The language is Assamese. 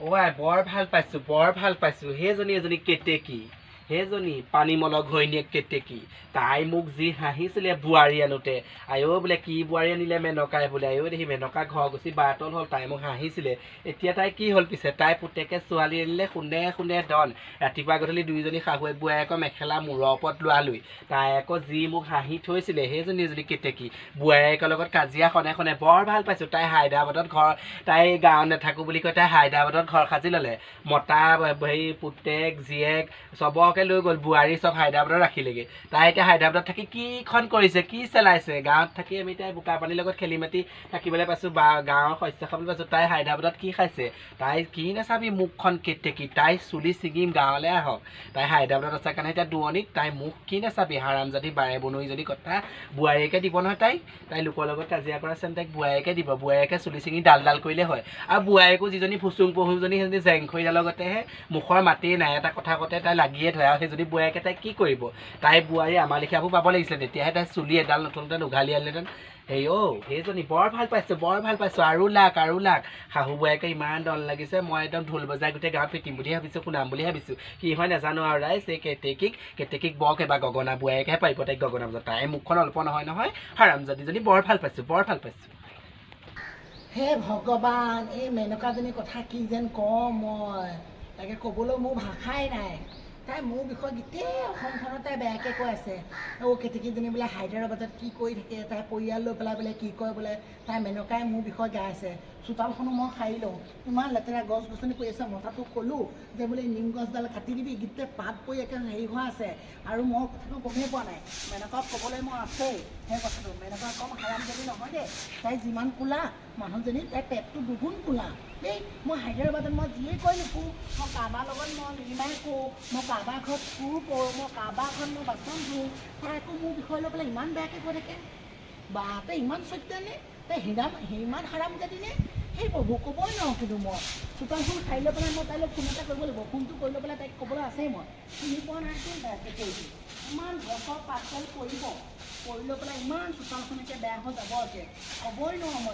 অ' আই বৰ ভাল পাইছোঁ, বৰ ভাল পাইছোঁ। সেইজনী এজনী কেতেকী, সেইজনী পানীমলৰ ঘৈণীয়েক কেতেকী। তাই মোক যি হাঁহিছিলে বোৱাৰী আনোতে, আইঅ' বোলে কি বোৱাৰী আনিলে মেনকাই বোলে, আইঅ' দেখি মেনকা ঘৰ গুচি বাটল হ'ল। তাই মোক হাঁহিছিলে। এতিয়া তাই কি হ'ল পিছে? তাই পুতেকে ছোৱালী আনিলে, শুনে শুনে দন ৰাতিপুৱা গধূলি দুইজনী শাহুৱেক বোৱাৰীয়েকৰ মেখেলা মূৰৰ ওপৰত লোৱা লৈ। তাই আকৌ যি মোক হাঁহি থৈছিলে। সেইজনী এজনী কেতেকী, বোৱাৰীয়েকৰ লগত কাজিয়া সনে সনে। বৰ ভাল পাইছোঁ। তাই হায়দৰাবাদত ঘৰ, তাই গাঁৱত নাথাকোঁ বুলি কৈ তাই হায়দৰাবাদত ঘৰ সাজি ল'লে। মতা হেৰি পুতেক জীয়েক চবকে লৈ গ'ল, বোৱাৰী চব হায়দৰাবাদত ৰাখিলেগৈ। তাই এতিয়া হায়দৰাবাদত থাকি কিখন কৰিছে, কি চেলাইছে? গাঁৱত থাকি আমি তাই বোকা পানীৰ লগত খেলি মাটি থাকিবলৈ পাইছোঁ বা গাঁৱৰ শস্য খাবলৈ পাইছোঁ। তাই হায়দৰাবাদত কি খাইছে? তাই কি নাচাবি মুখখন কেতেকী, তাই চুলি ছিগিম, গাঁৱলৈ আহক। তাই হায়দৰাবাদত আছে কাৰণে এতিয়া দূৰণিত। তাই মুখ কি নাচাবি, হাৰামজাদী বাৰে বনৰীজনী। কথা বোৱাৰীয়েকে দিব নহয় তাইক। তাই লোকৰ লগত কাজিয়া কৰা চেন তাইক বোৱাৰীয়েকে দিব। বোৱাৰীয়েকে চুলি ছিঙি ডাল ডাল কৰিলে হয়। আৰু বোৱাৰীয়েকো যিজনী ফুচুং পহুজনী, সেইজনী জেংখৰিডালৰ গতেহে, মুখৰ মাতেই নাই। এটা কথা কওঁতে তাই লাগিয়ে ধৰে। আৰু সেইজনী বোৱাৰীয়েকে তাইক কি কৰিব? তাই বোৱাৰী আমাৰ লেখীয়াবোৰ পাব লাগিছিলে, তেতিয়াহে তাই চুলি এডাল নতুনতে উঘালি আনিলেহেঁতেন। হেই অ' সেইজনী বৰ ভাল পাইছোঁ, বৰ ভাল পাইছোঁ। আৰু লাগ, আৰু লাগ। শাহু বোৱাৰীয়েকে ইমান দল লাগিছে, মই একদম ঢোল বজাই গোটেই গাঁৱত পিটিম বুলি ভাবিছোঁ, শুনাম বুলি ভাবিছোঁ। কি হয় নাজানো আৰু ৰাইজ। এই কেতেকীক, কেতেকীক বৰ এবাৰ গগনা বোৱাৰীয়েকেহে পাৰিব তাইক গগনা বজাত। তাইৰ মুখখন অল্প নহয় নহয়, হাৰামজাদীজনী। বৰ ভাল পাইছোঁ, বৰ ভাল পাইছোঁ। হে ভগৱান, এই মেনকাজনীৰ কথা কি যেন কওঁ মই, তাকে ক'বলৈ মোৰ ভাষাই নাই। তাই মোৰ বিষয়ে গোটেই অসমখনত তাই বেয়াকৈ কৈ আছে। অ' কেতেকীজনী বোলে হায়দৰাবাদত কি কৰি থাকে, তাই পৰিয়াল লৈ পেলাই বোলে কি কয় বোলে, তাই মেনকাই মোৰ বিষয়ে গাই আছে। চোতালখনো মই সাৰি লওঁ, ইমান লেতেৰা গছ গছনি পৰি আছে। মতাটোক ক'লোঁ যে বোলে নিম গছডাল কাটি দিবি, গোটেই পাত পৰি একে হেৰি হোৱা আছে। আৰু মই কথাটো গমেই পোৱা নাই। মেনকাক ক'বলৈ মই আছেই সেই কথাটো। মেনকা কম হাৰামজাদী নহয় দেই। তাই যিমান কোলা মানুহজনী, তাই পেটটো দুগুণ কোলা দেই। মই হায়দৰাবাদত মই যিয়ে কৈ নুফুৰোঁ, মই কাৰোবাৰ লগত মই লিলিমাই কৰোঁ, মই কাৰোবাৰ ঘৰত চুৰ কৰোঁ, মই কাৰোবাৰ ঘৰত মই বাচন ধুওঁ, তাই আকৌ মোৰ বিষয় লৈ পেলাই ইমান বেয়াকৈ কৈ থাকে। বা তই ইমান চৈতান নে? তাই হিৰাম ইমান হাৰামজাদী নে? সেই প্ৰভু, ক'বই নোৱাৰোঁ। কিন্তু মই চোতালখন সাৰি লৈ পেলাই মই তাইলৈ ফোন এটা কৰিব লাগিব। ফোনটো কৰি লৈ পেলাই তাইক ক'বলৈ আছেই। মই চিনি পোৱা নাই বেয়াকৈ কৰিছোঁ। ইমান গছৰ পাতডাল পৰিব, পৰি লৈ পেলাই ইমান চোতালখন এতিয়া বেয়া হৈ যাব, এতিয়া ক'বই নোৱাৰোঁ মই।